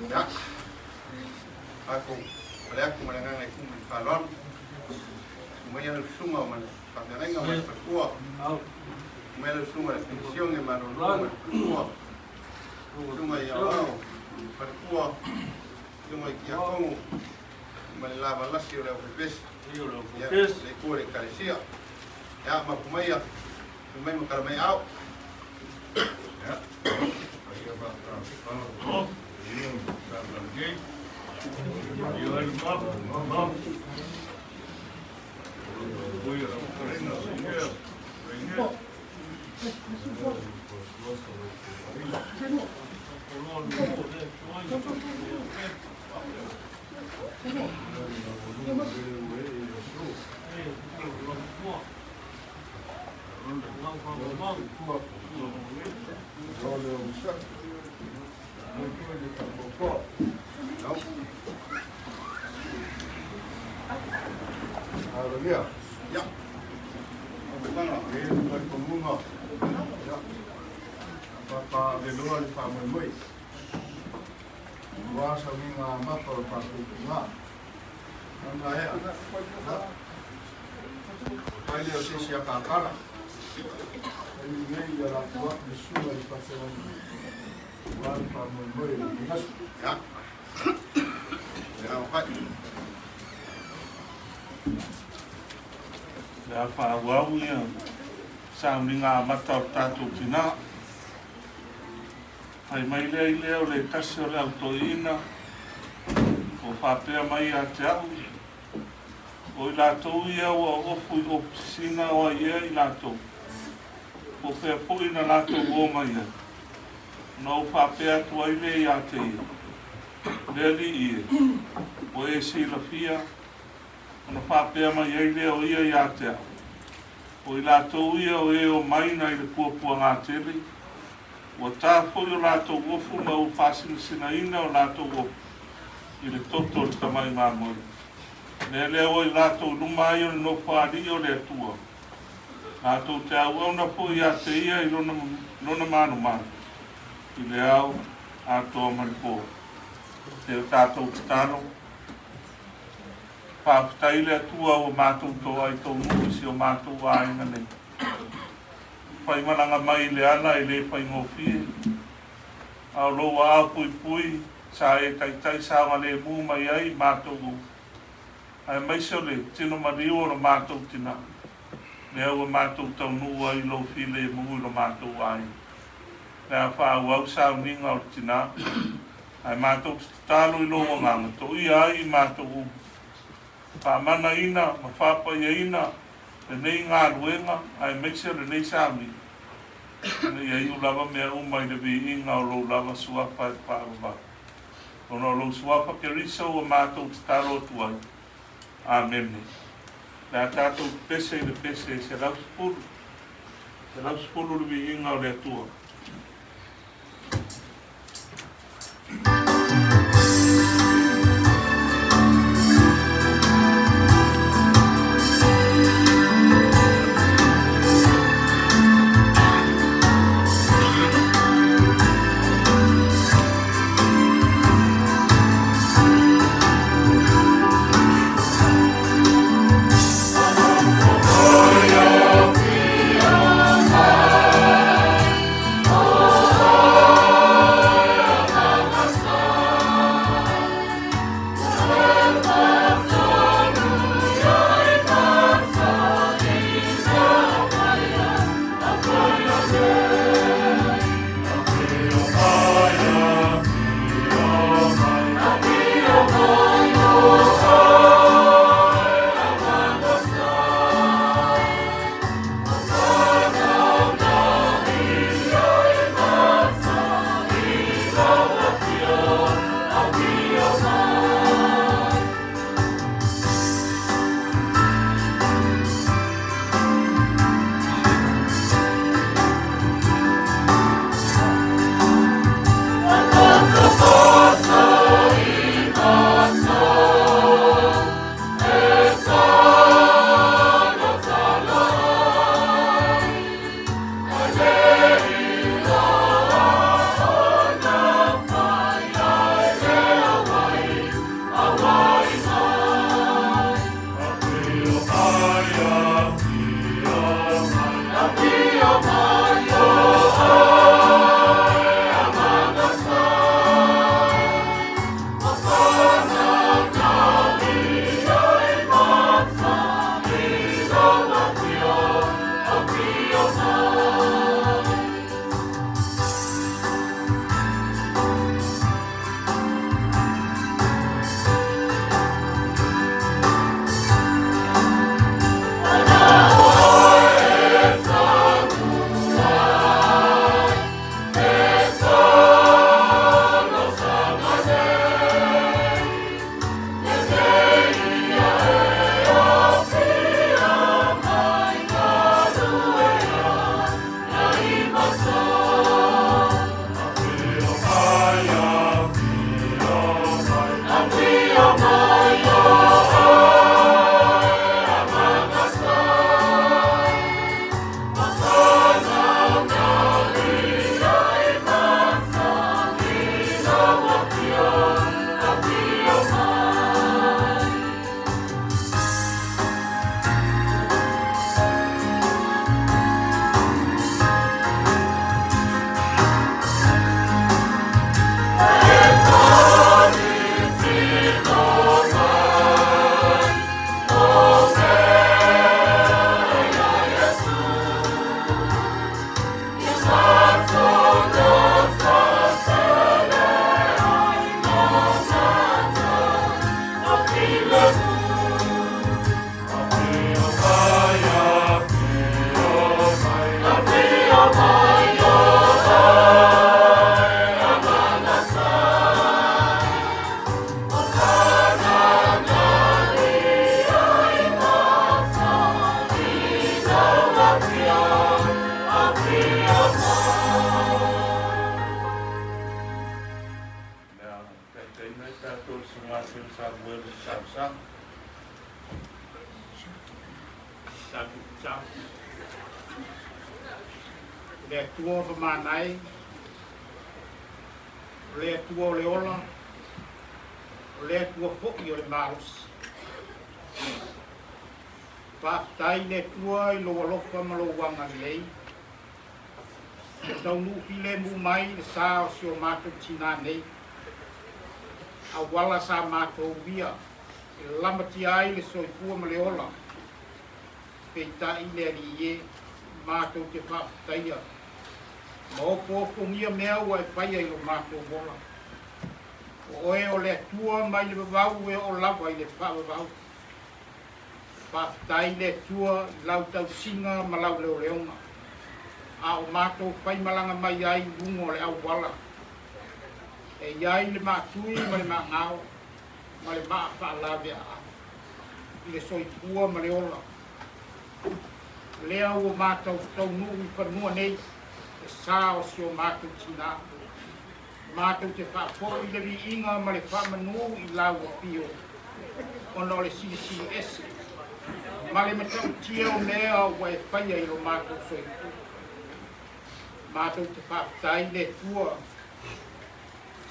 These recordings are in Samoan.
Ia, tatou pale atu ma le agaga e tumu i le faaaloalo. Susu maia lau susuga ma le faafeagaiga ma le faletua. Susu maia lau susuga i le Penisione malolo ma le faletua. Susuga i Aoao ma le faletua. Susuga i Tiakono ma le lavalasi o le aufaipesu. Ia, le itu o le Ekalesia. Ia, mapu maia, fai mai ma tala mai ao. Pai lea o se isi akaakala. Ia. Ia, o kai. Le a faaauau ia sauniga amata o le tatou tina. Fai mai lea i lea o le tasi o le au toeaina ua faapea mai ia te au, O i latou ia ua ofu i opisina o ai ea i latou, po o fea foi na latou o mai ai? Ona ou faapea atu ai lea ia te ia, Le Alii e, ua e silafia, ona faapea mai ai lea o ia ia te au, O i latou ia o e omai nai le puapuaga tele, ua ta foi o latou ofu ma ua faasinasinaina o latou ofu i le toto o le tamai mamoe. Mea lea ua i latou i luma ai o le Nofoalii o le Atua, latou te auauna foi ia te Ia i Lona, Lona malumalu, i le ao atoa ma le po. Se o tatou tatalo. Faafetai i le Atua ua matou toa i tou nuu i si o matou aiga nei. Faimalaga mai i le ala e le faigofie, a o lou aao puipui sa e taitai saogalemu mai ai i matou uma, aemaise o le tino maliu o lo matou tina, lea ua matou taunuu ai i lou filemu i lo matou aiga. Le a faaauau sauniga o le tina, ae matou te tatalo i lou agaga toia ai i matou uma, faamanaina ma faapaiaina lenei galuega aemaise o lenei sauniga. Ina ia iu lava mea uma i le viiga o lou lava suafa e faavavau. Ona o lou suafa Keriso ua matou tatalo atu ai. Amene. Le a tatou pese i le pese 110. 110 le viiga o le Atua. Le Atua mamana e, o le Atua o le ola, o le Atua foʻi o le malosi. Faafetai i le Atua i lou alofa ma lou agalelei, ua taunuu filemu mai le sa o si o matou tinā nei, auala sa matou uia e lamatia ai le soifua ma le ola, peitai le Alii e, matou te faafetaia ma opoopogia mea ua e faia i lo matou ola. O oe o le Atua mai le vavau e oo lava i le faavavau. Faafetai i le Atua i lau tausiga ma lau leoleoga. a o matou faimalaga mai ai i luga o le auala. E i ai le maatui ma le maagao ma le maa faalaveaau i le soifua ma le ola. Lea ua matou taunuu i fanua nei, le sa o si o matou tinā. Matou te faafoi le viiga ma le faamanu i lau afio, ona o le silisili ese ma le matautia o mea ua e faia i lo matou soifua. Matou te faafetai i le Atua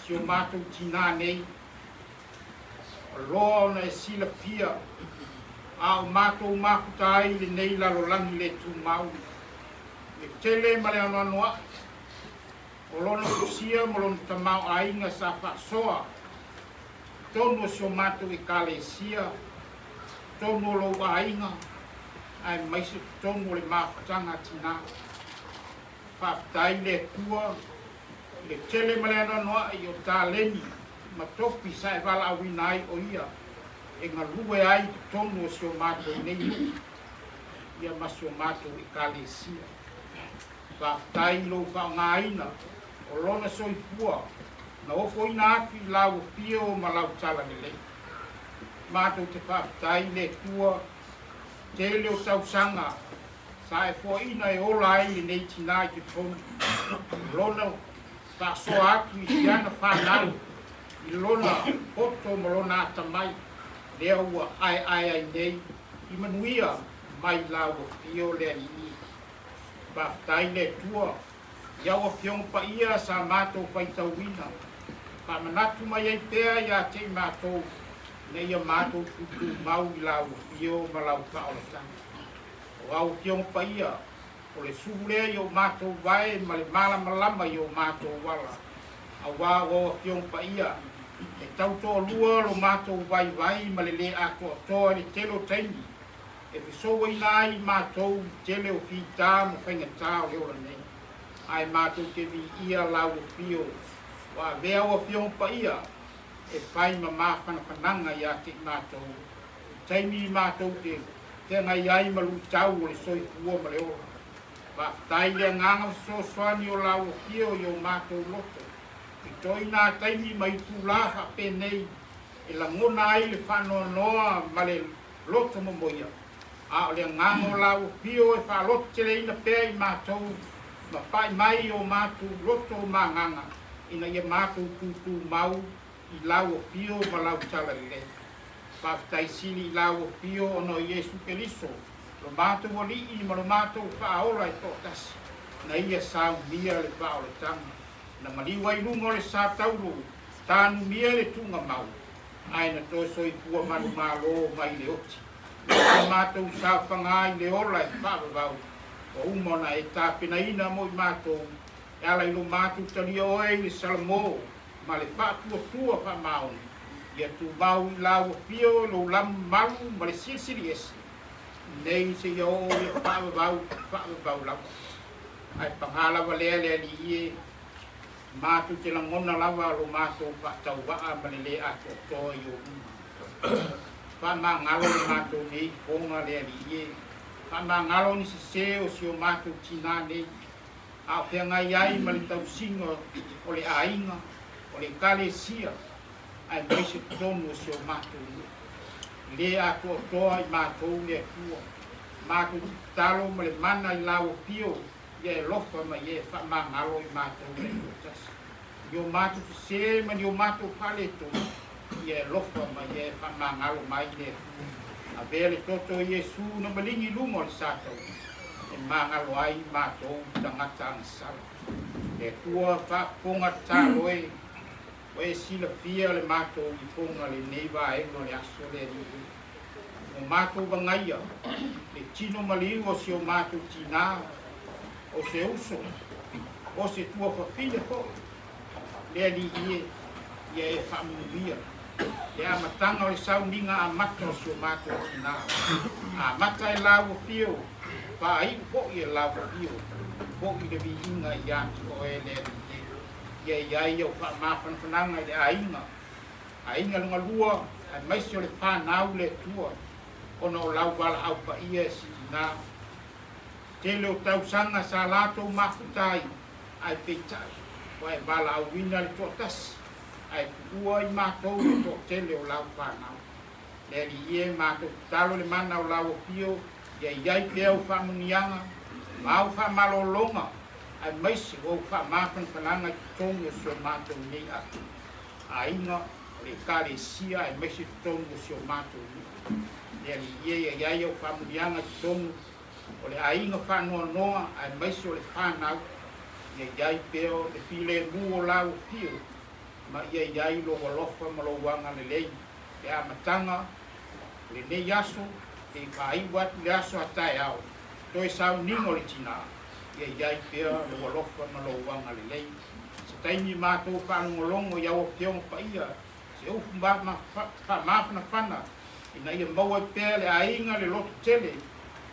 si o matou tinā nei, ua loa ona e silafia a o matou mafuta ai i lenei lalolagi le tumau, le tele ma le anoanoai o lona fusia ma lona tamaoaiga sa faasoa i totonu o si o matou Ekalesia, totonu o lou aiga, aemaise totonu o le mafutaga a tinā. Faafetai i le Atua i le tele ma le anoanoai o taleni ma tofi sa e valaauina ai o ia e galue ai i totonu o si o matou nei nuu ia ma si o matou Ekalesia. Faafetai i lou faaaogaina o lona soifua na ofoina atu i lau afio ma lau talalelei. Matou te faafetai i le Atua tele o tausaga sa e foaina e ola ai lenei tinā i totonu o lona faasoa atu i si ana fanau i lona poto ma lona atamai lea ua aeae ai nei i manuia mai lau afio le Alii. Faafetai le Atua i au Afioga Paia sa matou faitauina, faamanatu mai ai pea ia te i matou ina ia matou tuutumau i lau Afio ma lau faaolataga. O au Afioga Paia, o le sulu lea i o matou vae ma le malamalama i o matou ala, auā o au Afioga Paia, e tautoalua lo matou vaivai ma le lē atoatoa i le tele o taimi, e fesouaina ai matou i tele o fita ma faigata o le ola nei, ae matou te viia lau afio, ua avea au Afioga Paia e fai ma mafanafanaga ia te i matou, i taimi matou te feagai ai ma luitau o le soifua ma le ola. Faafetai i le agaga fesoasoani o lau afio i o matou loto, i toina taimi ma itulā faapenei e lagona ai le faanoanoa ma le loto momoia, a o le agaga o lau afio e faalototeleina pea i matou ma pai mai i o matou loto ma agaga ina ia matou tutumau i lau afio ma lau talalelei. Faafetai sili i lau afio ona o Iesu Keriso, lo matou Alii ma lo matou Faaola e toatasi, na ia saunia le faaolataga, na maliu ai luga o le sa taulu, tanumia le tuugamau, ae na toe soifua manumalo mai le oti. Ua matou saofaga i le ola e faavavau, ua uma ona e tapenaina mo i matou, e ala i lo matou talia oe i le salamo ma le faatuatua faamaoni, ia tumau i lau afio i lou lamu malu ma le silisili ese, nei seia oo ia faavavau faavavau lava. Ae paga lava lea le Alii e. Matou te lagona lava lo matou faatauvaa ma le lē atoatoa i ou luma. Faamagalo le matou nei fofoga le Alii e. Faamagalo ni sesē o si o matou tinā nei, a o feagai ai ma le tausiga o le aiga, o le Ekalesia, aemaise totonu o si o matou nuu. Lē atoatoa i matou le Atua. Matou te tatalo ma le mana i lau afio Ia e alofa ma ia e faamagalo i matou taitoatasi, i o matou sesē ma ni o matou faaletonu, ia e alofa ma ia e faamagalo mai le Atua. Avea le toto o Iesu na maligi i luga o le sa taua, e magalo ai matou tagata agasala. Le Atua faafofoga tatalo e, ua e silafia le matou ifoga lenei vaega o le aso le Alii e. Ua matou vagaia le tino maliu o si o matou tinā, o se uso, o se tuafafine foi, le Alii e, ia e faamanuia le amataga o le sauniga amata o si o matou tinā. Amata e lau afio, faaiu foi e lau afio, foi le viiga ia te oe le Alii e. Ia i ai au faamafanafanaga i le aiga aiga lugalua aemaise o le fanau le Atua ona o lau valaau paia e silinā. Tele o tausaga sa latou mafuta ai, ae peitai, ua e valaauina le toatasi, ae tuua i matou le toatele o lau fanau. Le Alii e, matou tatalo le mana o lau afio ia i ai pea au faamanuiaga ma au faamalologa, aemaise o au faamafanafanaga i totonu o si o matou nei aiga, o le Ekalesia, aemaise totonu o si o matou nuu. Le Alii e, ia i ai au faamanuiaga i totonu o le aiga faanoanoa aemaise o le fanau, ia i ai pea le filemu o lau afio, ma ia i ai lou alofa ma lou agalelei i le amataga o lenei aso seia faaiu atu le aso a taeao, toe sauniga o le tina, ia i ai pea lou alofa ma lou agalelei. Se taimi matou faalogologo i au Afioga Paia, se upu faamafanafana ina ia maua ai pea le aiga le loto tele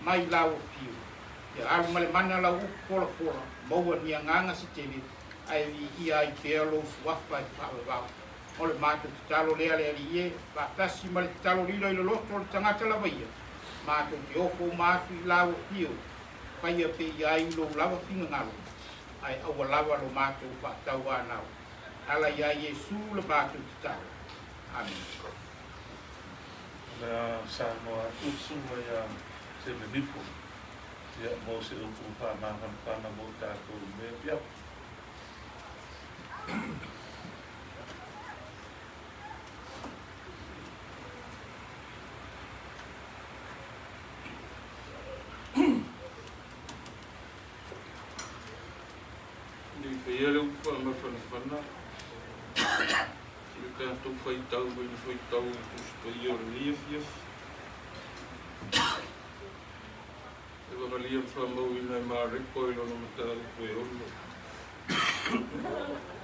mai lau afio. Ia alu ma le mana lau upu folafola, maua ni agaga se tele, ae viia ai pea lou suafa e faavavau. O le matou tatalo lea le Alii e, faatasi ma le tatalo lilo i le loto o le tagata lava ia, matou te ofo uma atu i lau afio, faia pea i ai lou lava finagalo, ae aua lava lo matou faatauanau. Ala iā Iesu le matou tatalo. Amene. O le a saunoa atu le susuga ia Semenipo ia mo se upu faamafanafana mo tatou i mea piapo. Nei faia le upu faamafanafana i le tatou faitau mai le faitau i Tusi Paia o lenei afiafi. E vagalia ma faamauina e Mareko i lona mataupu e ono.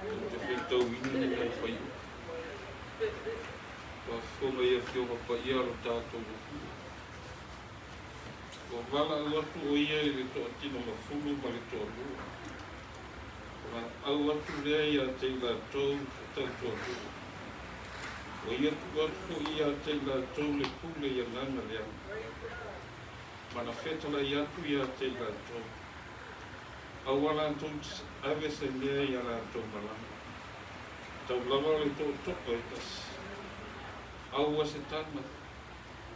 Ou te faitauina ni nai faiupu. Faafofoga i Afioga Paia a lo tatou Atua. Ua valaau atu ʻo ia i le toatino mafulu ma le toalua. Valaau atu lea iā te i latou e tautoalua. Ua ia tuu atu foi iā te i latou le pule i agaga leaga. Ma na fetalai atu iā te i latou. Aua latou te ave se mea i a latou malaga. Tau lava o le tootoo e tasi. Aua se tama.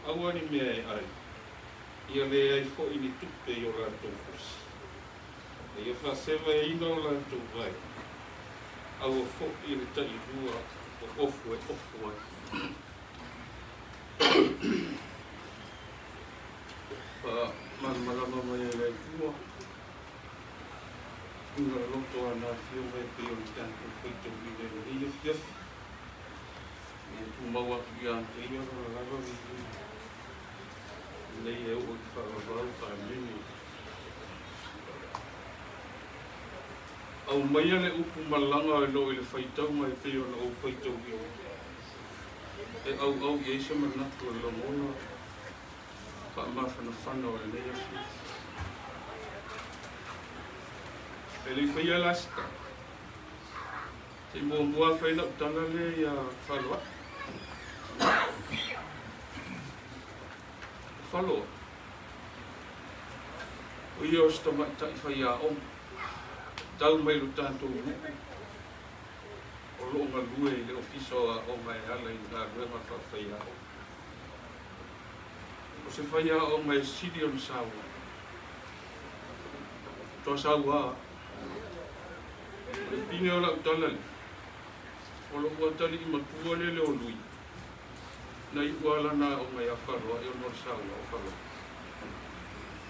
Aua ni mea e ai, ia leai foi ni tupe i o latou fusi. A ia faasevaeina o latou vai, aua foi le tailua o ofu e ofu ai. Faamalamalama mai e le Atua uiga loloto a na Afioga e pei ona tatou faitauina i lenei afiafi. Ia tumau atu ia te ia lona lava viiga, ina ia oo i le faavavau Palemene. Aumaia le upu malaga e loo i le faitauga e pei ona ou faitauina, e auau i ai se manatu o le lagona faamafanafana o lenei afiafi. E le i faia la se tala. Se i muamua fai lau tala lea ia Faloai. O Faloai, o ia o se tamaitai faiaoga, tau mai lo tatou nuu, o lo o galue i le Ofisa o Aoga e ala i le galuega faafaiaoga. O se faiaoga e sili ona saua, toa saua. O le pine o lau tala lea, o lou atalii matua lele o Lui, na iu lava lana aoga ia Faloai ona o le saua o Faloai.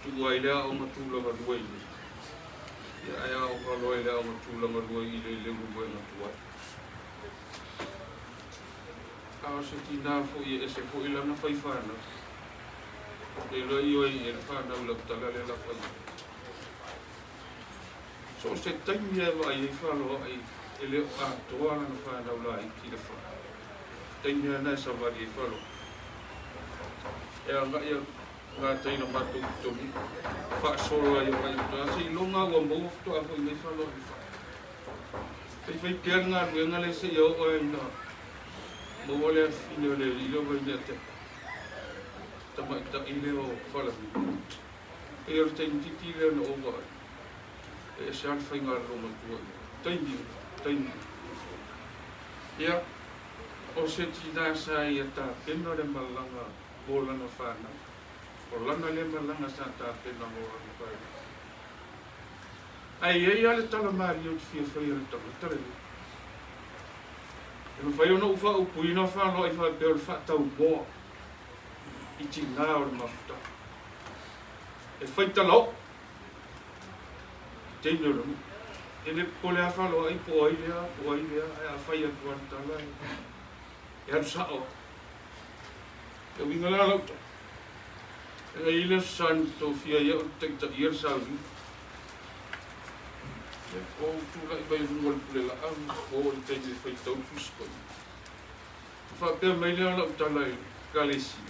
Tuua ai le aoga tulaga lua i le, ia ae aoga loa i le aoga tulaga lua i le i Leulumoega tuai. A o se tinā foi e ese foi lana fai fanau. E iloa i ai e le fanau i lau tala lea la fai ai. So o se taimi e vaai ai Faloai e le o atoa lana fanau laiti le fa taimi lava lena e savali ai Faloai. E agai a gatai na matou pitonuu faasolo ai agai uta seiloga ua maua faatoa foi mai Faloai i le fa. Faifai pea le galuega lea seia oo lava ina maua le afifine o le alii lea o Vainea Tepa, tamaitai lea o Falamina. Pei o le taimi itiiti lea na ou vaai, e ese lava le faiga a le loomatua i taimi uma, taimi uma. Ia, o se tina sa ia tapena le malaga mo lana fanau. O lana lea malaga sa tapena mo lana fanau. Ae i ai lava le tala malie ou te fia faia i le tagata lenei. E mafai ona ou faaupuina faaaloai faapea o le faataumoa i tina o le mafutaga. E fai talaoo i taimi o le nuu. E le popole lava faaaloai po o ai lea po o ai lea, ae a fai atu lava le tala e alu sao lava. E uiga la lau tala, e i ai le Aso Sa na tofia ai au e taitaia le sauniga. Ia, ou tulai mai i luga o le pulelaau, oo i le taimi e faitau le Tusi Paia. Ona faapea mai lea o lau tala i le Ekalesia,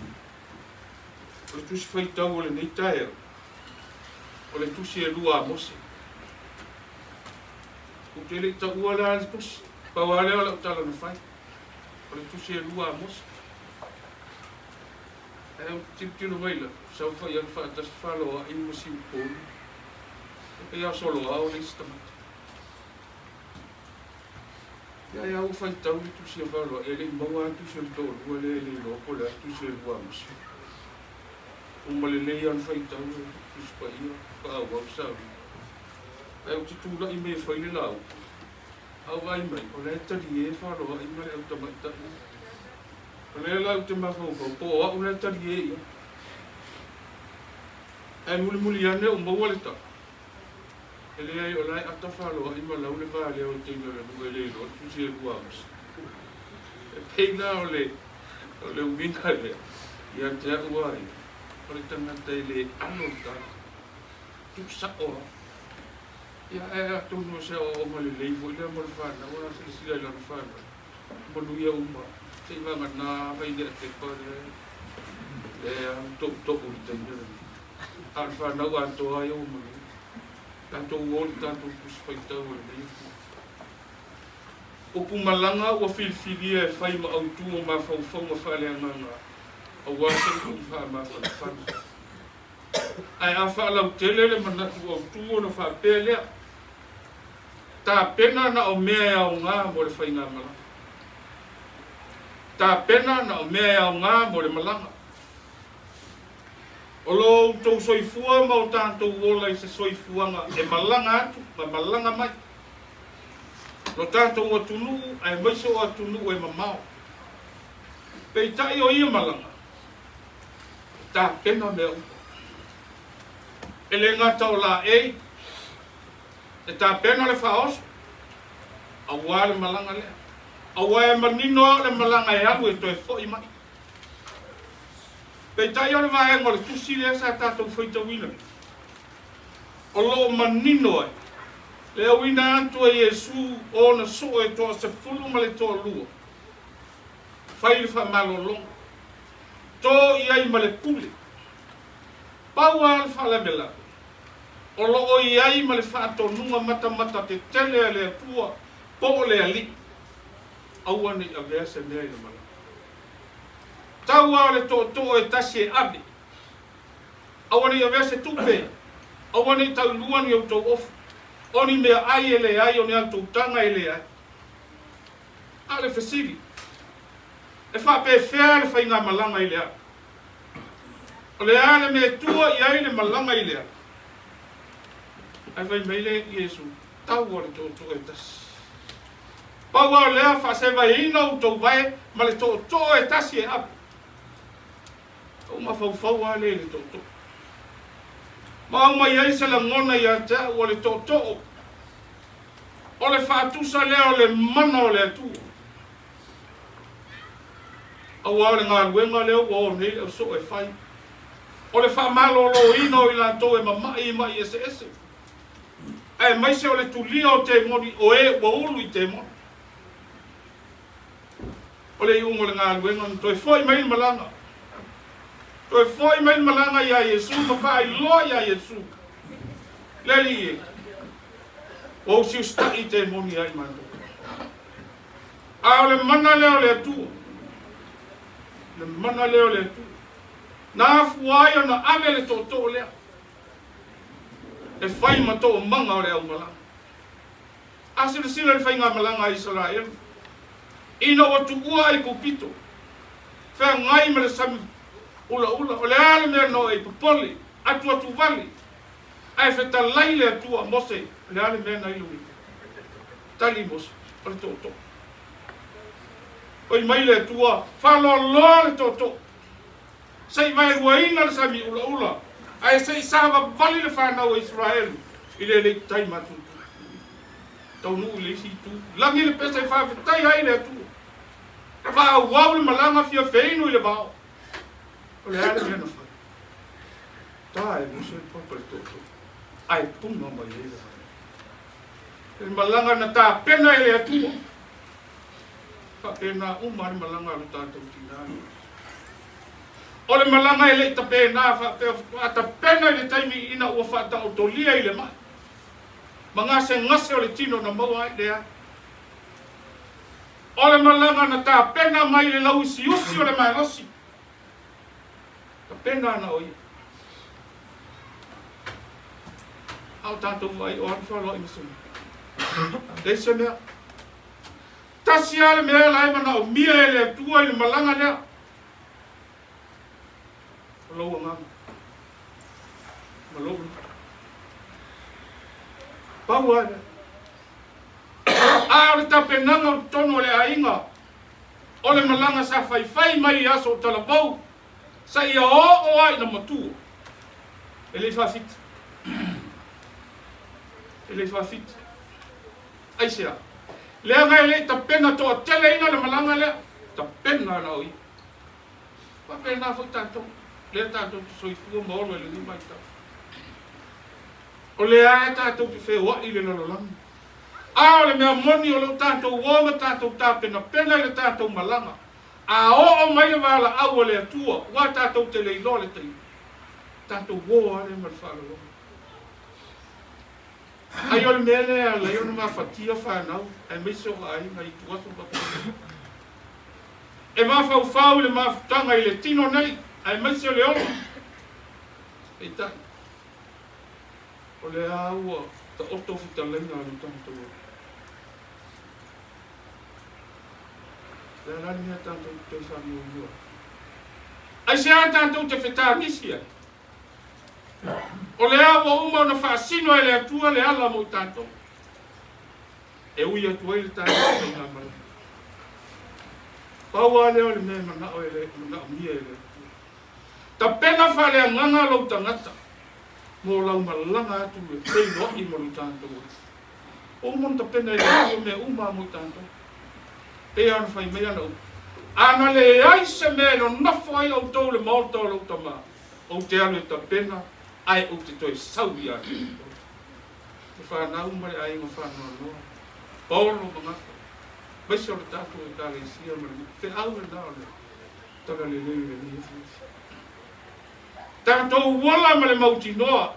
O le tusi faitau o lenei taeao, o le tusi e lua a Mose. Ou te le i taua la le tusi, pau lava lea o lau tala na fai, o le tusi e lua a Mose. Ae ou te tilotilo mai la, saofai atu faatasi Faloai ma Siupolu, e pei lava o Soloao le isi tagata. Ia e au faitau le tusi a Faloai, e le i maua lava le tusi o le toalua lea e le iloa po o le a le tusi e lua a Mose. Uma lelei lava ona faitau le Tusi Paia, faaauau le sauniga. Ae ou te tulai mai e fai le lauga, a ou vaai mai, o la e talie Faloai ma le au tamaitai. O lea la ou te mafaufau, po o au la e talie i ai. Ae mulimuli ane ou maua le tala, e leai o la e ata Faloai ma lau le va lea o le teine o le nuu e le iloa le tusi e lua a Mose. E pei la o le O le uiga lea, ia te au a ia, o le tagata e le alo le tala, tuu sao lava. Ia, ae atonu o se aoaoga lelei foi lea mo le fanau, a silasila i lana fanau, manuia uma, se i vagana Vaineatepa lea e toutou i le taimi lenei. A o le fanau atoa ia ua manuia. Tatou o le tatou Tusi Faitau o lenei afiafi. Upu malaga ua filifilia e fai ma autu o mafaufauga faaleagaga aua se upu faamafanafana. Ae a faalautele le manatu autu ona faapea lea, Tapena na o mea e aoga mo le faigamalaga. Tapena na o mea e aoga mo le malaga. O lo outou soifua ma o tatou ola i se soifuaga e malaga atu ma malaga mai. Lo tatou atunuu aemaise o atunuu e mamao. Peitai o ia malaga, e tapena mea uma. E le gata o laei, e tapena le faaoso, aua le malaga lea. Aua e manino lava o le malaga e alu e toe foi mai. Peitai o le vaega o le tusi lea sa tatou faitauina nei, o lo o manino ai le auina atu e Iesu o ona soo e toasefulu ma le toalua, fai le faamalologa, to i ai ma le pule. Pau lava le faalavelave, o lo o i ai ma le faatonuga matamata tetele a le Atua po o le Alii, aua ne i avea se mea i le malaga. Tau lava o le tootoo e tasi e ave, Aua ne i avea se tupe, aua ne i taulua ni outou ofu, o ni meaai e leai, o ni autoutaga e leai. A o le fesili, E faapefea le faigamalaga i le ala? O le a le mea e tua i ai le malaga i le ala? Ae fai mai le Iesu, Tau o le tootoo e tasi. Pau lava o lea, faasevaina outou vae ma le tootoo e tasi e ave. Ou mafaufau lava lea i le tootoo. Ma aumai ai se lagona ia te au o le tootoo, o le faatusa lea o le mana o le Atua. Aua o le galuega lea ua o nei le ausoo e fai, o le faamaloloina o i latou e mamai i maʻi eseese, aemaise o le tulia o temoni o e ua ulu i temoni. O le iuga o le galuega na toe foi mai le malaga. Toe foi mai le malaga iā Iesu ma faailoa iā Iesu, Le Alii e, ua usiusitaʻi i temoni ia i matou. A o le mana lea o le Atua, le mana lea o le Atua, na afua ai ona ave le tootoo lea. E fai ma toomaga o le aumalaga. A silasila i le faigamalaga a Isaraelu, ina ua tuua Aikupito, feagai ma le sami ulaula, o le a le mea na oo ai popole, atuatuvale, ae fetalai le Atua, Mose, o le a le mea na i lou lima? Tali Mose, O le tootoo. Oi mai le Atua, Faaloaloa le tootoo, se i vaeluaina le sami ulaula, ae se i savavali le fanau a Isaraelu i le alii tai matutu. Taunuu i le isi itu, lagi le pese e faafetai ai le Atua. Faaauau le malaga fia feinu i le vao. O le a le mea na fai? Ta e Mose le papa i le tootoo, ae puna mai ai le vao. Le malaga na tapena e le Atua. Faapena uma le malaga a lo tatou tina nei. O le malaga e le i tapena faapea faatoa tapena i le taimi ina ua faataotolia i le mai ma gasegase o le tino na maua ai leai. O le malaga na tapena mai le lauusiusi o le malosi, tapena ana o ia. A o tatou vaai o alu faaaloai ma se mea. Leai se mea. Tasi lava le mea la e manaomia e le Atua i le malaga lea, o lou agaga ma lou loto. Pau lava lea. A o le tapenaga o totonu o le aiga, o le malaga sa faifai mai i aso o talavou, seia oo lava ina matua, e le i faafiti. E le i faafiti. Aisea? Leaga e le i tapena toateleina le malaga lea, tapena na o ia. Faapena foi tatou, lea tatou te soifua ma ola i lenei vaitau. O lea e tatou te feoai i le lalolagi. A o le mea moni o lo o tatou o ma tatou tapenapena i le tatou malaga, a oo mai le valaau a le Atua, ua tatou te le iloa le taimi, tatou o lava lea ma le faaaloalo. Ai o le mea lea e ala ai ona mafatia fanau aemaise o aiga i ituaso faapena. E mafaufau i le mafutaga i le tino nei aemaise o le ola. Peitai, o lea ua taoto fetalaiga a lo tatou Alii. O le a la le mea tatou te toe faanoanoa ai? Aisea tatou te fetagisi ai? O lea ua uma ona faasino e le Atua le ala mo i tatou, e ui atu ai le tatou faigamalaga. Pau lava lea o le mea e manao e le, manaomia e le Atua. Tapena faaleagaga lou tagata mo lau malaga atu e feiloai ma lo tatou Alii. Ua uma ona tapena e le Atua mea uma mo i tatou. Pei lava ona fai mai ana upu, A na leai se mea e nonofo ai outou i le maota o lou tama, Ou te alu e tapena, ae ou te toe sau ia te outou. Le fanau ma le aiga faanoanoa, paolo ma gafa, aemaise o le tatou Ekalesia ma le feau lena o le Talalelei i lenei afiafi. Tatou ola ma le mautinoa,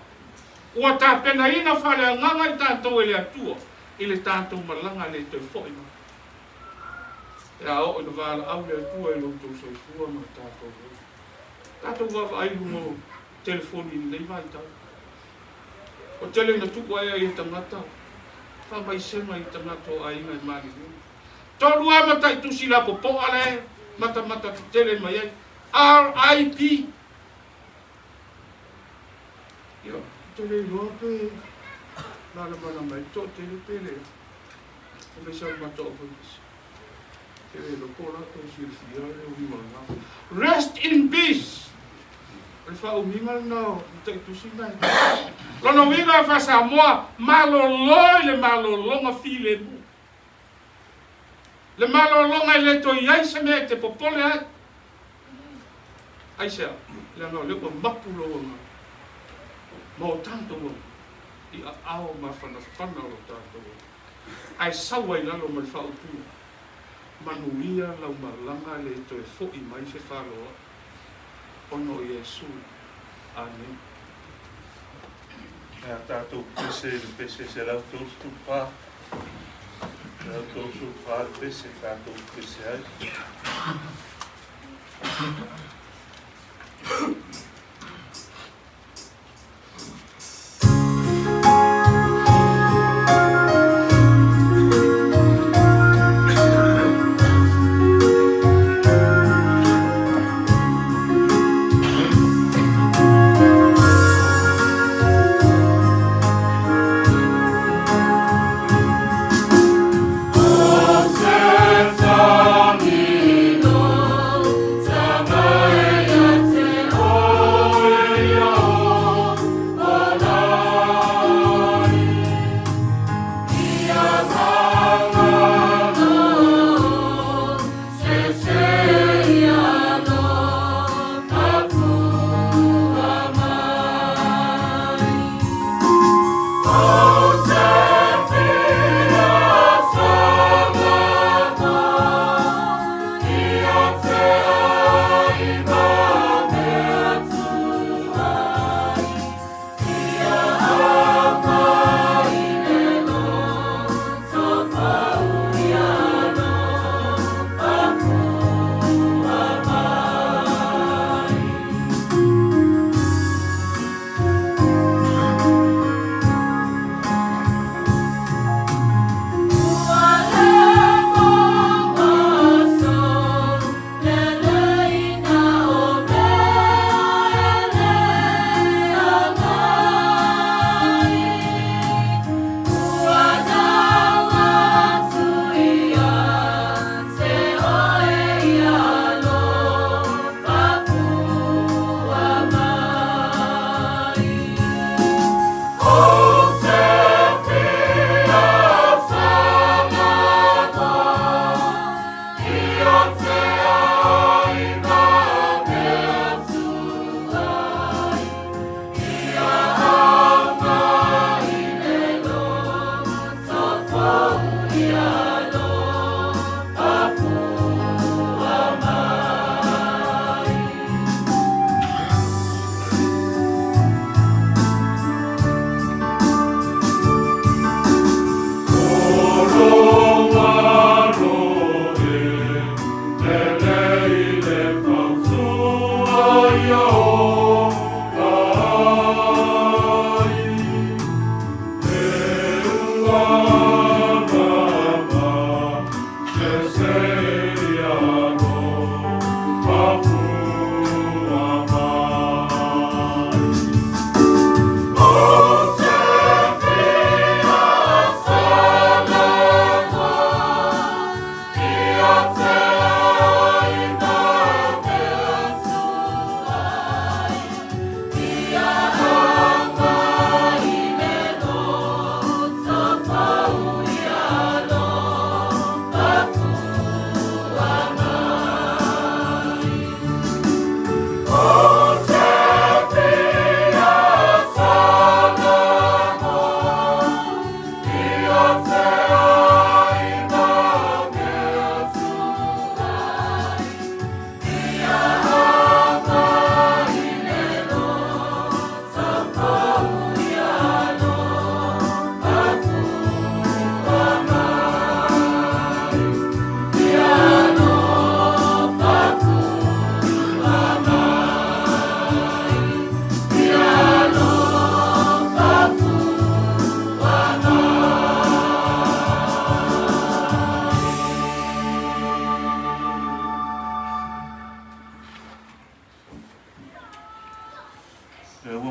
ua tapenaina faaleagaga i tatou e le Atua i le tatou malaga le toe foi mai. Pe a oo ina valaau le Atua i lo outou soifua ma le tatou ola. Tatou vaavaai i luga o telefoni i lenei vaitau. Ua tele ina tuu ae ai e tagata faamaisega i tagata o aiga e maliliu. Tolu lava mataitusi lapopoa la e matamata tetele mai ai, RIP. Ia, ou te le iloa pe malamalama ai le toatele pe leai. Aemaise lava le matou aufaipisinisi. Rest in peace! O le faaumiga lena o mataitusi na e. Lona uiga faa-Samoa, malolo i le malologa filemu. Le malologa e le toe i ai se mea e te popole ai. Aisea? Leaga o lea ua mapu lou agaga ma o tatou agaga i aao mafanafana o lo tatou Alii. Ae sau ai lalo ma le faaupuga, Manuia lau malaga le toe foi mai fefaloai, ona o Iesu. Amene. E a tatou pese i le pese 134, 134 le pese tatou pese ai.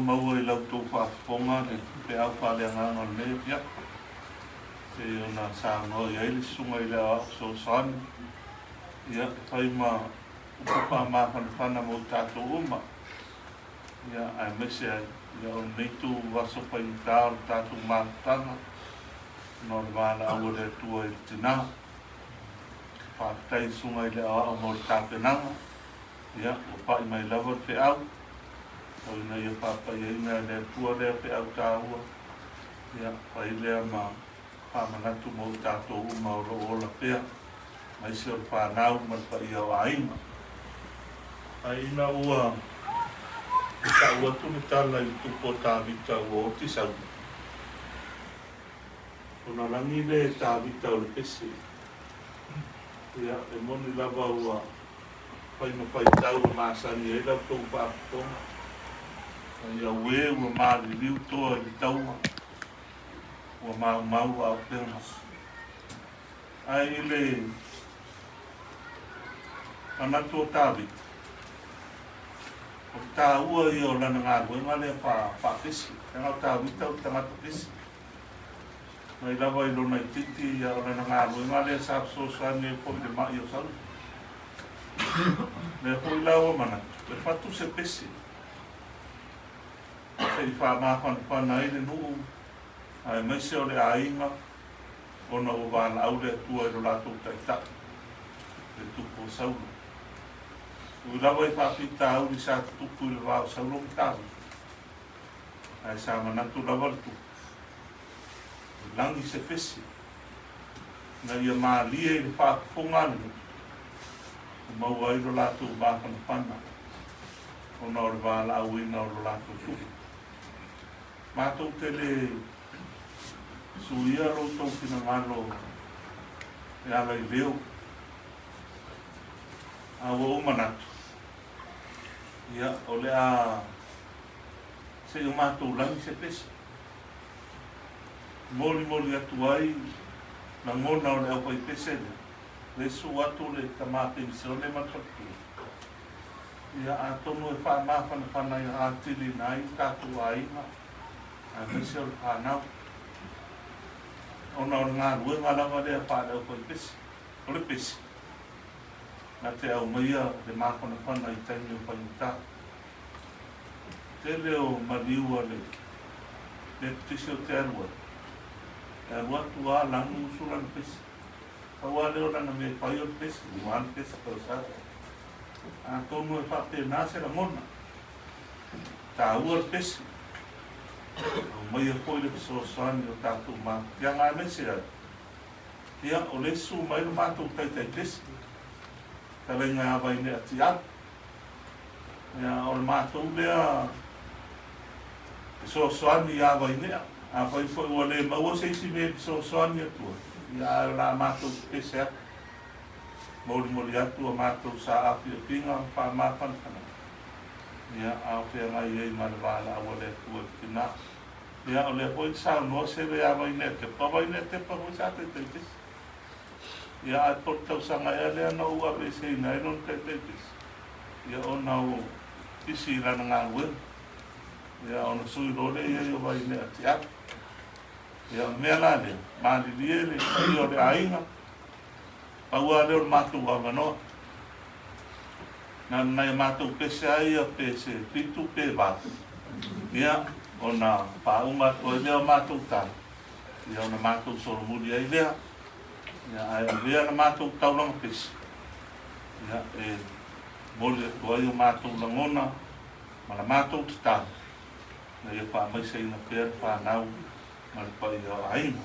maua i la outou faafofoga le peau faaleagaga o lenei afiafi, pei ona saunoa i ai le Susuga i le Aoao Fesoasoani, ia, e fai ma upu faamafanafana mo i tatou uma, ia, aemaise ai, ia, o lenei itu aso faigata o le tatou mafutaga, ona o le valaau a le Atua i le tina. Faafetai i le Susuga i le Aoao mo le tapenaga. Ia, ua pai mai lava le feau, tau ina ia faapaiaina e le Atua lea feau taua, ia, fai lea ma faamanatu mo i tatou uma o lo o ola pea, aemaise o le fanau ma le paia o aiga. Ae ina ua tau atu le tala i le tupu o Tavita ua oti Saula, ona lagi lea e Tavita o le pese, ia, e moni lava ua fai ma faitau e masani ai la outou faafofoga, ai auē ua maliliu toa i le taua, ua maumau auupega. Ae i le manatu o Tavita, o le taua ia o lana galuega lea faapesi, leaga o Tavita o le tagata pesi. Mai lava i lona itiiti, a o lana galuega lea sa fesoasoani ai foi i le ma'i o Saula. Lea foi la ua manatu, e fatu se pese, se i faamafanafana ai le nuu, aemaise o le aiga, ona ua valaau le Atua i lo latou taitai, le tupu o Saula. Ui lava i faafitauli sa tutupu i le va o Saula ma Tavita, Ae sa manatu lava le tupu, e lagi se pese, ina ia malie i le faafofoga a le nuu, e maua ai lo latou mafanafana ona o le valaauina o lo latou tupu. Matou te le suia lo outou finagalo e ala i leo, a ua ou manatu, ia, o le a se i o matou lagi se pese. Molimoli atu ai lagona o le aufaipese lea, le susu atu le tama penisione ma le faletua. Ia, atonu e faamafanafana atiliina ai le tatou aiga, aemaise o le fanau, ona o le galuega lava lea faale-aufaipese. O le pese, na te aumaia le mafanafana i taimi o faigata. Tele o maliu a le Metotisi o te alu ai, e alu atu a lanu usu lana pese. Pau a lea o lana mea e fai o le pese, ua le pese pau sa. Atonu e faapena se lagona. Taua le pese. Aumaia foi le fesoasoani o tatou mafatiaga aemaise ai. Ia, o le isi mai lo matou taitai pese. Fetalaiga ia Vainea Tiago. Ia, o le matou lea fesoasoani iā Vainea. Afai foi ua le maua se isi mea e fesoasoani atu ai, ia ae o le a matou pepese atu. Molimoli atu a matou saafiafiga ma faamafanafanaga, ia, a o feagai ai ma le valaau a le Atua i le tina. Ia, o lea foi e saunoa sele iā Vainea Tepa, Vainea Tepa foi sa taitaipese. Ia, ae po o le tausaga ea lea na ou aveeseina ai lona taitaipese, ia ona ua pisi i lana galuega, ia ona sui loa lea i ai o Vaimea Tiago. Ia, o le mea la lea, malilie le paia o le aiga, pau lava lea o le matou avanoa. Na o nai a matou pese lava ia pe se 7 pe 8, ia, ona faauma atu ai lea o matou tala. Ia ona matou solomuli ai lea, ia ae avea la matou taulaga pese, ia e momoli atu ai o matou lagona ma la matou tatalo, ina ia faamaiseina pea le fanau ma le paia o aiga.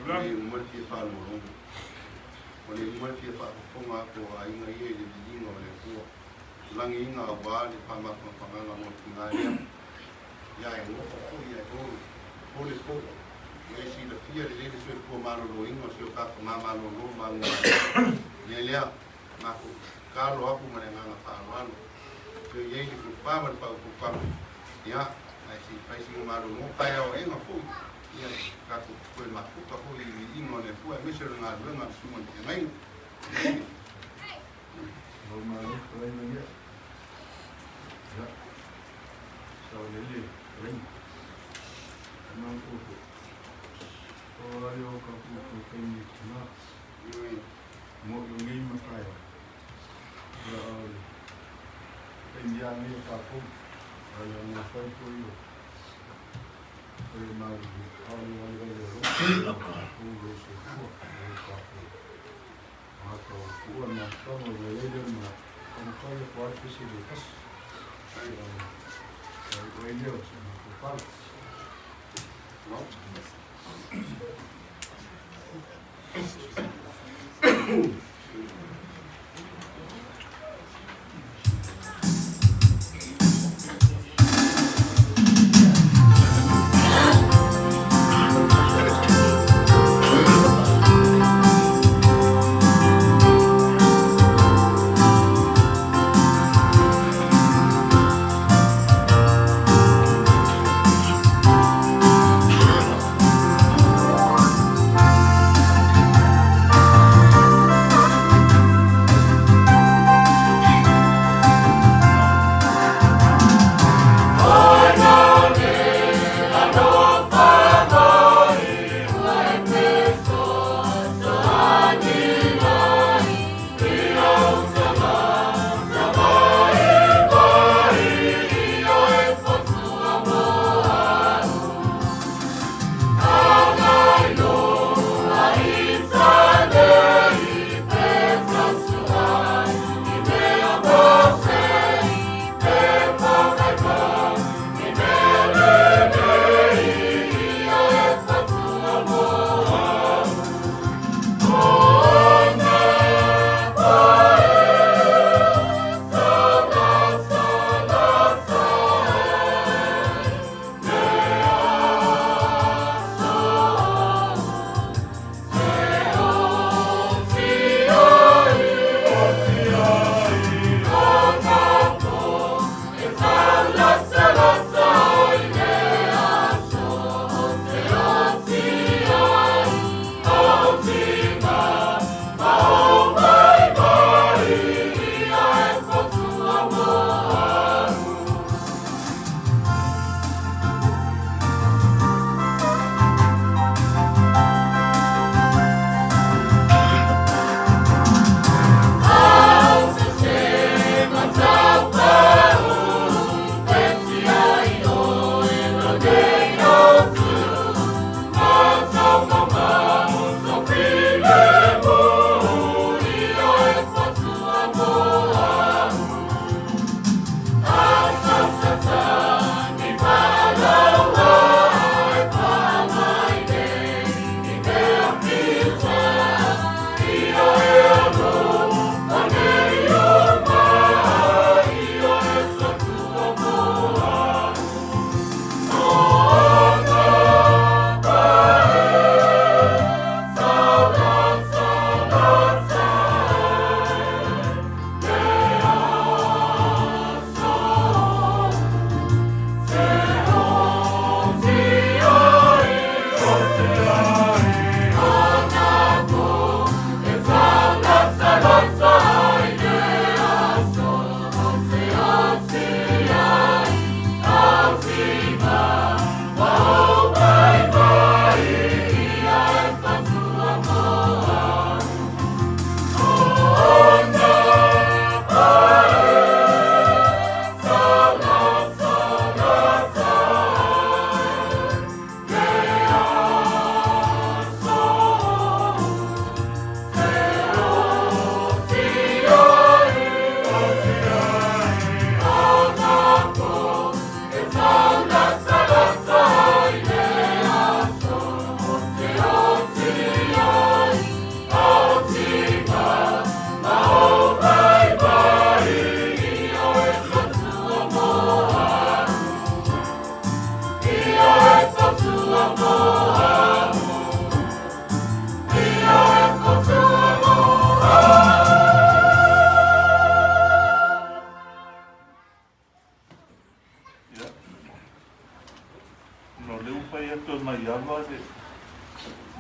Le uma le fia faalogologo. Ua le uma le fia faafofoga atu o aiga ia i le viiga o le Atua. Lagiina auā le faamafanafanaga mo le tina lea. Ia e alofa foi ae hole foi. Ua e silafia lelei le soifua maloloina o si o ta tama malolo manumalo. Mea lea, matou tatalo atu ma le agaga faaaloalo. Toe i ai le tofa ma le faautautaga, ia, ae se i fai sina malologa taeaoaega foi, ia, tatou toe mafuta foi i le viiga o le Atua aemaise o le galuega a le Susuga i le Feagaiga. Lau malo fetalaiga ia. Ia, saolele fetalaiga. Manatu foi. O ai o ka ku taimi tina. Mo i nei mataia. Ia o le taimi a nei o tātou. Ai a ngā whai foi o o le malu ao le wale wale o lo. Tātou lo se kua. O tātou. Mātou kua nā tama o le leile ma taumafai atu ai pese le tasi. O e leo se mātou pala.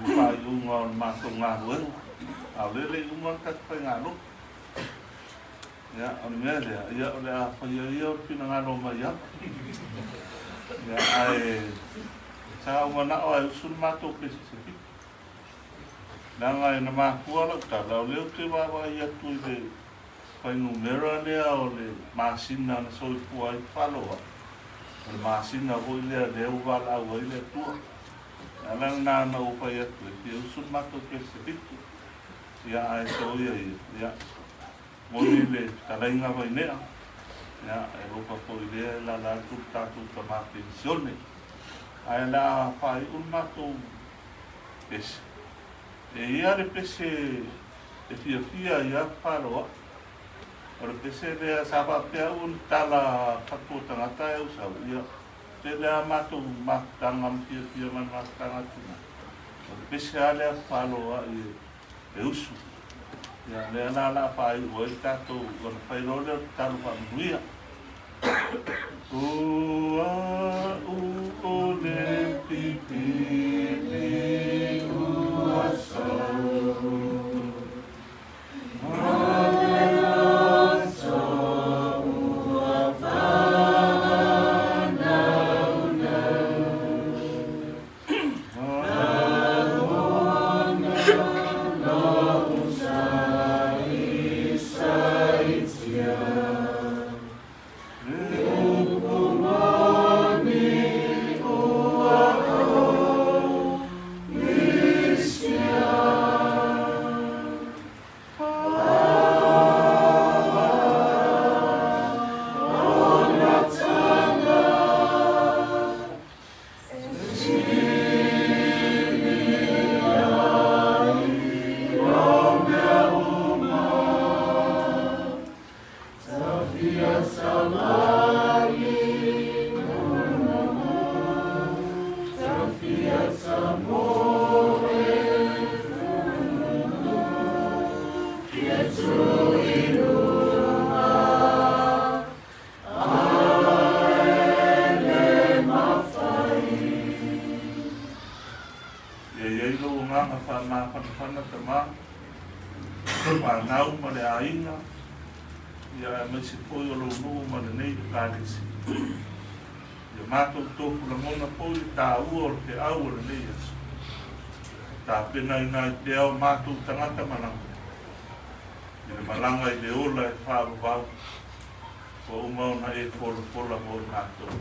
le faaiuga o le matou galuega, a o lea e le i uma le tatou faigalotu. Ia, o le mea lea, ia o le a faia ia o le finagalo mai ava. Ia, ae sa ou manao ae usu le matou pese se fitu. Leaga e na mafua lau tala, o lea ou te vaavaai atu i le fuainumera lea o le masina na soifua ai Faloa, o le masina foi lea lea ua valaau ai le Atua. O le ala lena na ou fai atu ai, fia usu le matou pese se fitu. Ia, ae soia ia, ia, moni le fetalaiga Vainea, ia, e alofa foi lea e lala atu le tatou tama penisione. Ae o le a faaiu le matou pese. E i ai le pese e fiafia ai a Faloa. O le pese lea sa faapea au o ni tala fatu o tagata ae ou sau, ia, tele a matou mafutaga ma fiafia ma le mafutaga atu i ina. O le pese lava lea Faloa e usu. Ia, lea la o le a faaiu ai le tatou, ona fai loa lea o le tatalo faamanuia. O a'u o le pipili ua sau. Ia i ai lou agaga faamafanafana tama, whanau ma le aiga, ia aemaise foi o lou nuu ma lenei Ekalesia. Ia matou tofu lagona foi le taua o le feau o lenei aso. Tapenaina ai pea o matou tagata malaga i le malaga i le ola e faavavau ua uma ona e folafola mo i matou.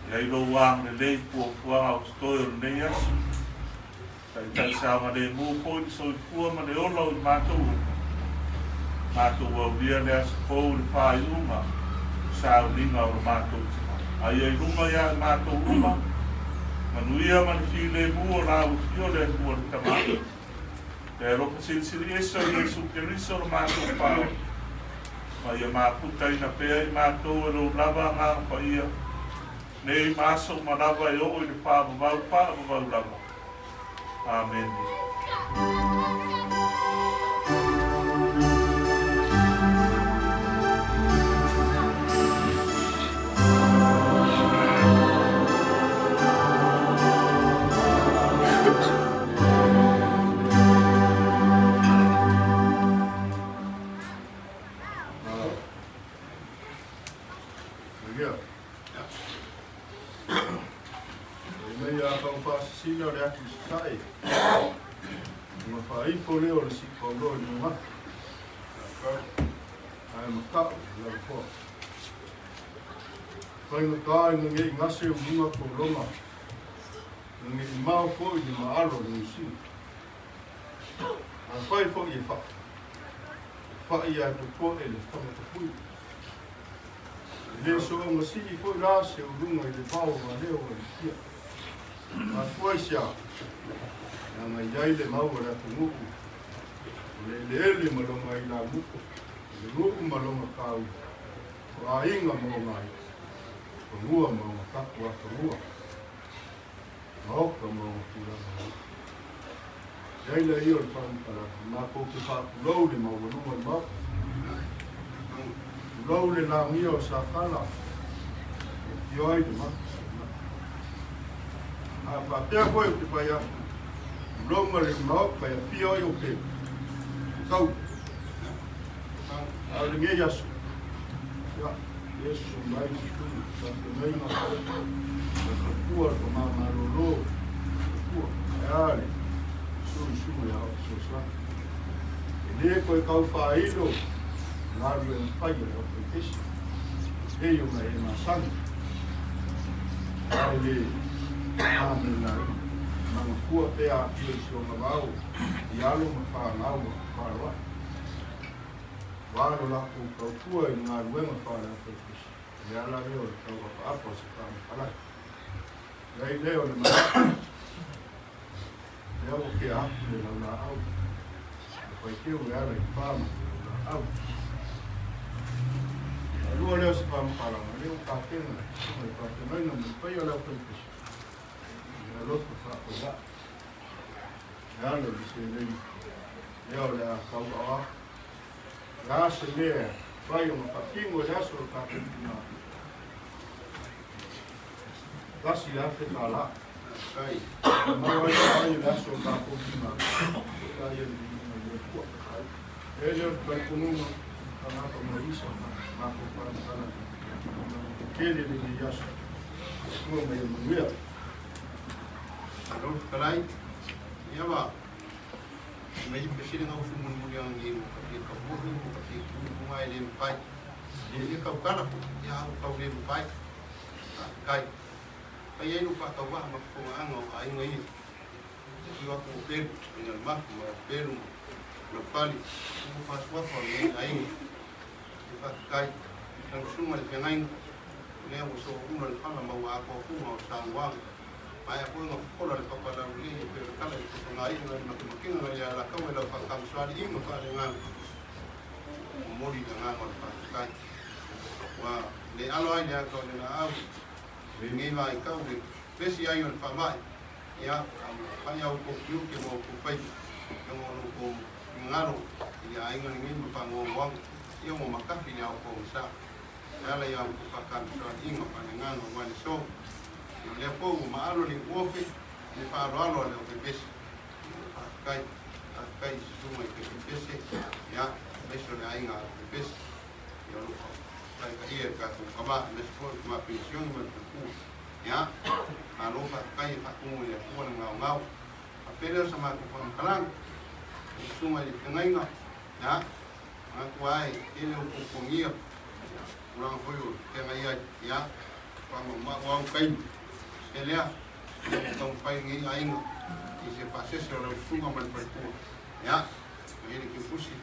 I ai lou agalelei i puapuaga o totoe o lenei aso. Taitai saogalemu foi le soifua ma le ola o i matou uma. Matou aulia le aso fou i le faaiuga o sauliga o lo matou tina. Aia i luga ia i matou uma, manuia ma le filemu o la ua fio le Atua le Tama. Le alofa silisili ese o Iesu Keriso lo matou Paola, ma ia maputaina pea i matou e lou lava Agaga Paia, nei ma aso uma lava e oo i le faavavau faavavau lava. Amene. Nei a kau whaasisina o le atu i sasae. Nga whaaifo lea o le sipauloa i mamafi. Ae mata'u i lalo koa. Faigata ina ne i gase uluga kologa, ina ne i mao foi le maalo a Niu Sila. Afai foi e fa'i, e fa'i ae popo'e le fagatapui. E le soonga sii foi la se uluga i le vao valeo a Lipia. Mafua i se a? Leaga i ai le mau a le atunuu, o le eleele ma lona ilamuto, o le nuu ma lona taula, o aiga ma ona aiga, fanua ma ona tapuafanua, maota ma ona tulaga nuu. I ai laia o le faamatalaga, matou te faatulou le maualuga o le Maota, tulou le lagia o Satana e afio ai le Maota. A faapea foi ou te fai atu, Tulou ma le Maota e afio ai o pelu. Tau. A o lenei aso, ia, e susu mai susuga faafeagaiga ma le faletua le tama malolo faletua, ae a le susu i susuga ia Aoao Fesoasoani. E le toe tau faailo galuega fai a le aufaipese, e pei ona e masani, a e le na ma le laina, manatua pea afio i si ona vao i alo ma fanau a faloai. Ua lo latou tautua i le galuega faale-aufaipese, o le ala lea o le tau apaapa o se faamatalaga. E ai lea o le manatu, lea ua tea atu le laulaau, le faiteu e ala i pa ma le laulaau. Faalua lea o se faamatalaga, lea ua tapena le susuga i le faafeagaiga ma le paia o le aufaipese, i le alofa faafoia'i. E ala i le seleni lea o le a tauaao atu. O le a se mea e mafai ona faatino i le aso o le tatou itumalo? $1,000. E maua ai se ai i le aso o le tatou itumalo. Faafetai i le viiga i le Atua. E le o le talitonuga tagata mai isa matou faamatalaga. Tele lenei aso. Atua ma ia manuia. Malo le fetalai. Ia ma mai pesile ngau su mulimuli ang ni mo ka fia kamuhi mo ka fia tumu e le mafai. E le kaukala fo ia au kau le mafai. Kai. Kai ai no whakawā ma whakawāanga o aiga ia. Te aku o pelu, ina le mafu ma pelu ma le pali, o whasuafa o nei aiga. Te whakakai, lau sunga le whengainga, lea ua soouga le fala ma ua apoapoga o saunoaga. Maea foi ona fofola le papa laulelei e pei o le tala i le fofogaiga nai le makemakega nai le alakaua i lau faatamasoaliiga faaleagaga. Momoli le agaga o le faafetai. Ua le alo ai le ata o le laau i lenei vaitau le vesi ai o le faamai, ia, a ua fai a outou tiute ma outou faiva, ona o lo outou finagalo i le aiga lenei ma faanoanoaga, ia ua matafi le ao pogisa. E ala i a outou faatamasoaliiga faaleagaga aua le so. Ia o lea foi ua maalo le iuofe i le faaaloalo a le aufaipeese. Faafetai, faafetai i susuga i faipese, ia, aemaise o le aiga aufaipese. Ia o lo o taitaia e le tatou tama, aemaise foi o le tama penisione ma le faletua. Ia, malo faafetai e faatumu e le Atua le gaogao. Faapea lea o sa matou faamatalaga, i susuga i le feagaiga, ia, manatu lava e tele outou togia, tulaga foi o feagai ai, ia, faamaumau au taimi. E lea, ia ua taumafai lenei aiga i se pasese o lau susuga ma le faletua. Ia, mai le kiufusi.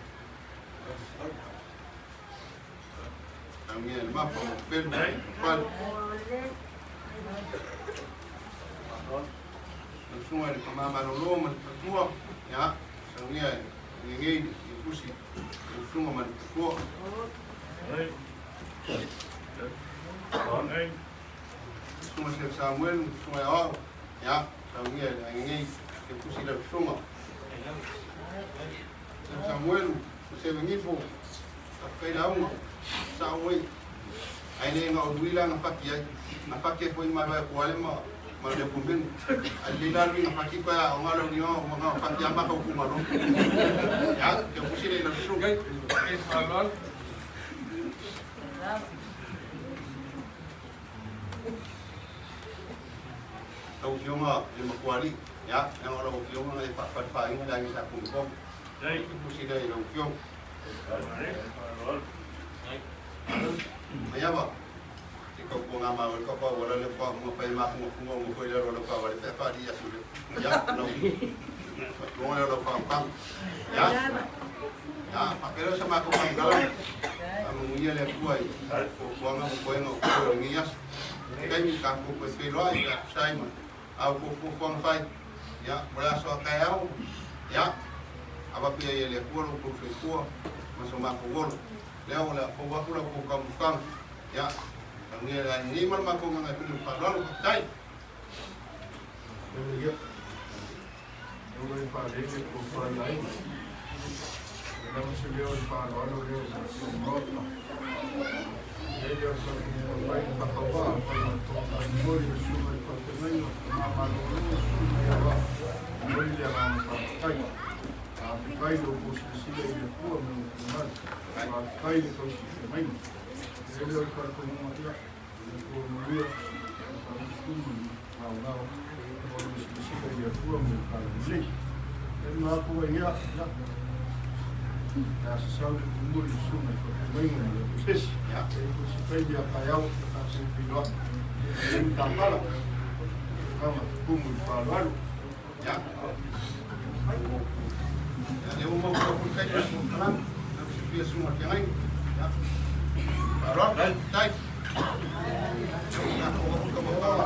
Taugia le mapa mo pelu, mo pali. Lau susuga i le tama malolo ma le faletua. Ia, saunia e ngegei le kiufusi, lau susuga ma le faletua. Susuga Sir Samuel, Susuga Aoao, ia, saunia e le aiga nei, ke pusi lau susuga. Sir Samuel, Sir Ngifo, faafetai lauga, sao oi. Ai le nga o luila nga faki ai, nga faki ai foi mai vai kuale ma ma le kumben. Ai le la lui nga faki pa o nga lo ni o nga faki ama ka ku malo. Ya, ke pusi le lau susuga. Lau Afioga i le Makualii, ia, leaga o lau Afioga na e faafalifaina le aiga sa Komokomo. E tusi lea i lau Afioga. Maiava, te tautuaga ma oe kapa ua lale pa hunga pai ma hunga hunga unga foi lalo lau pa wale pe fa di asu le. Ia, lau. Longa leo lau whaukanga. Ia, ia, whapera sa mako whangala. Amanguia le atua i fuafuaga ma koega o koe o lenei aso. Taimi tatou toe feiloai pe a tusa ai ma a outou fuafuaga fai. Ia, mo le aso a taeao, ia, avatu ai e le Atua lo outou soifua ma so matou ola. Lea o le a fou atu la outou taumafataga. Ia, manuia le aiga nei ma le matou gagaifale ma le faaaloalo. Faafetai. Ia, ua e faalele ko fai ai. E lava se leo le faaaloalo lea o le Maota. E le o le fai le faatauā, fai ma le susuga i le faafeagaiga, tama malolo, susuga ia va. Momoli le agaga faafetai. Faafetai i lo outou silasila i le Atua ma lona finagalo. Faafetai i le tausiaina maiga. E le o le talitonuga ia, o le Atua manuia, o faalutumu ma maonao, o le silasila i le Atua ma le talalelei. E manatu ai ia, ia, e asasau le tumuli i susuga i faafeagaiga ma le pepesi. E se taimi a taeao e tatou feiloai. E le matapala, kama tumu i le faaaloalo. Ia, lea ua maua lau taimi o kalama. Na silafia susuga i le feagaiga. Ia, faaaloalo, faafetai. Ia, ua maua.